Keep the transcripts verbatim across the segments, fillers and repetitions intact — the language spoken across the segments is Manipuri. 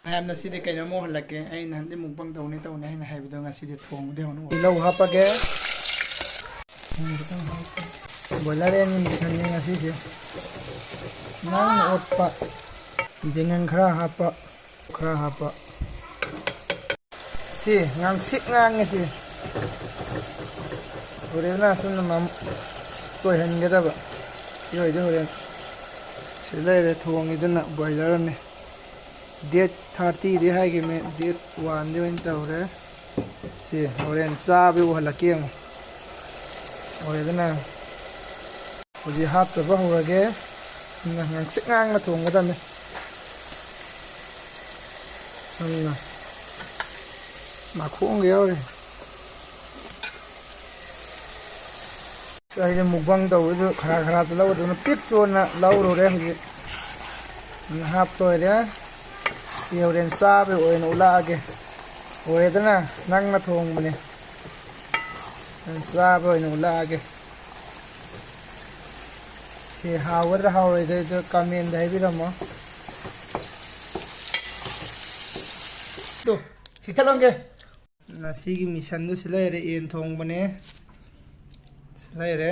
ꯃꯌꯥꯝꯅ ꯁꯤꯗꯤ ꯀꯩꯅꯣꯝ ꯎꯍꯜꯂꯛꯀꯦ꯫ ꯑꯩ ꯅꯍꯥꯟꯗꯤ mukbang ꯇꯧꯅꯤ ꯇꯧꯅꯤ ꯍꯥꯏꯅ ꯍꯥꯏꯕꯗꯣ ꯉꯁꯤꯗꯤ ꯊꯣꯡꯕꯗꯤ ꯍꯧꯅ ꯎꯍꯜꯂꯦ꯫ ꯇꯤꯜꯍꯧ ꯍꯥꯞꯄꯒꯦ꯫ Boiler ꯌꯦꯟꯒꯤ ꯃꯤꯁꯟꯅꯤ ꯉꯁꯤꯁꯦ꯫ ꯅꯪꯅ ꯑꯣꯠꯄ꯫ ꯆꯦꯡꯉꯪ ꯈꯔ ꯍꯥꯞꯄ꯫ ꯈꯔ ꯍꯥꯞꯄ꯫ ꯁꯤ ꯉꯥꯡꯁꯤꯛ ꯉꯥꯡꯉꯦ ꯁꯤ꯫ ꯍꯣꯔꯦꯟꯅ ꯑꯁꯨꯝꯅ ꯃꯝ-, ꯇꯣꯏꯍꯟꯒꯗꯕ꯫ ꯁꯤ ꯑꯣꯏꯗꯤ ꯍꯣꯔꯦꯟ꯫ ꯁꯤ ꯂꯩꯔꯦ ꯊꯣꯡꯉꯤꯗꯨꯅ boiler ꯅꯤ꯫ Date thirty ꯗꯤ ꯍꯥꯏꯈꯤꯕꯅꯦ, date one ꯗꯤ ꯑꯣꯏꯅ ꯇꯧꯔꯦ꯫ ꯁꯤ ꯍꯣꯔꯦꯟ ꯆꯥꯕ ꯎꯍꯜꯂꯛꯀꯦ ꯌꯦꯡꯉꯣ꯫ ꯑꯣꯏꯔꯦꯗꯅ꯫ ꯍꯧꯖꯤꯛ ꯍꯥꯞꯇꯕ ꯍꯧꯔꯒꯦ꯫ ꯉꯥꯡꯁꯤꯛ ꯉꯥꯡꯅ ꯊꯣꯡꯒꯗꯕꯅꯤ꯫ ꯎꯝ꯫ ꯃꯈꯣꯡꯒ ꯌꯥꯎꯔꯤ꯫ ꯑꯩꯁꯦ mukbang ꯇꯧꯕꯗꯨ ꯈꯔ ꯈꯔ ꯂꯧꯗꯅ ꯄꯤꯛ ꯆꯣꯟꯅ ꯂꯧꯔꯨꯔꯦ ꯍꯧꯖꯤꯛ꯫ ꯍꯥꯞꯇꯣꯏꯔꯦ꯫ ꯁꯤ ꯍꯣꯔꯦꯟ ꯆꯥꯕꯒꯤ ꯑꯣꯏꯅ ꯎꯠꯂꯛꯑꯒꯦ꯫ ꯑꯣꯏꯔꯦꯗꯅ ꯅꯪꯅ ꯊꯣꯡꯕꯅꯦ꯫ ꯅꯪ ꯆꯥꯕ ꯑꯣꯏꯅ ꯎꯠꯂꯛꯑꯒꯦ꯫ ꯁꯤ ꯍꯥꯎꯒꯗ꯭ꯔꯥ ꯍꯥꯎꯔꯣꯏꯗ꯭ꯔꯥ comment ꯗ ꯍꯥꯏꯕꯤꯔꯝꯃꯣ꯫ ꯇꯨ, ꯁꯤꯛꯊꯠꯂꯝꯒꯦ꯫ ꯉꯁꯤꯒꯤ ꯃꯤꯁꯟꯗꯨ ꯁꯤ ꯂꯩꯔꯦ, ꯌꯦꯟ ꯊꯣꯡꯕꯅꯦ꯫ ꯁꯤ ꯂꯩꯔꯦ꯫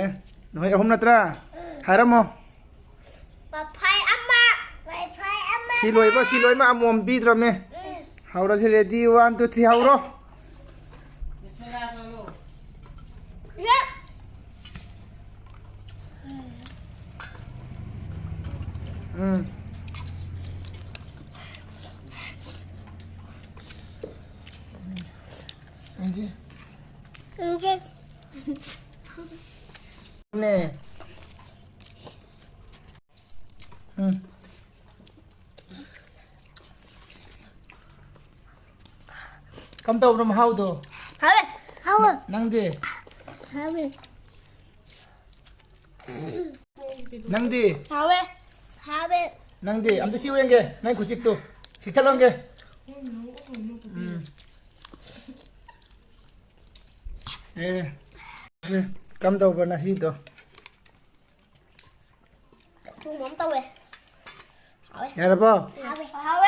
ꯅꯣꯏ ꯑꯍꯨꯝ ꯅꯠꯇ꯭ꯔꯥ? ꯍꯥꯏꯔꯝꯃꯣ꯫ ꯃꯐꯩ ꯑꯃ, ꯃꯐꯩ ꯑꯃ꯫ ꯁꯤ ꯂꯣꯏꯕ, ꯁꯤ ꯂꯣꯏꯕ ꯑꯃꯣꯝ ꯄꯤꯗ꯭ꯔꯃꯦ꯫ ꯎꯝ꯫ ꯍꯧꯔꯁꯤ, ready, one, two, three, ꯍꯧꯔꯣ꯫ ꯌꯦ꯫ ꯎꯝ꯫ ꯑꯗꯨ꯫ ꯎꯝ꯫ ꯅꯦ꯫ ꯎꯝ꯫ ꯀꯝ ꯇꯧꯕ꯭ꯔꯣ ꯃꯍꯥꯎꯗꯣ? ꯍꯥꯎꯋꯦ꯫ ꯍꯥꯎꯋꯦ꯫ ꯅꯪꯗꯤ? ꯍꯥꯎꯋꯦ꯫ ꯅꯪꯗꯤ? ꯍꯥꯎꯋꯦ꯫ ꯍꯥꯎꯋꯦ꯫ ꯅꯪꯗꯤ? ꯑꯝꯇ ꯁꯤ ꯌꯦꯡꯒꯦ, ꯅꯪ ꯈꯨꯆꯤꯛꯇꯣ꯫ ꯁꯤꯛꯊꯠꯂꯝꯒꯦ꯫ ꯎꯝ꯫ ꯑꯦ, ꯀꯝ ꯇꯧꯕ ꯉꯁꯤꯗꯣ? ꯊꯨꯝ ꯑꯃ ꯇꯧꯋꯦ꯫ ꯍꯥꯎꯋꯦ꯫ ꯌꯥꯔꯕꯣ? ꯍꯥꯎꯋꯦ꯫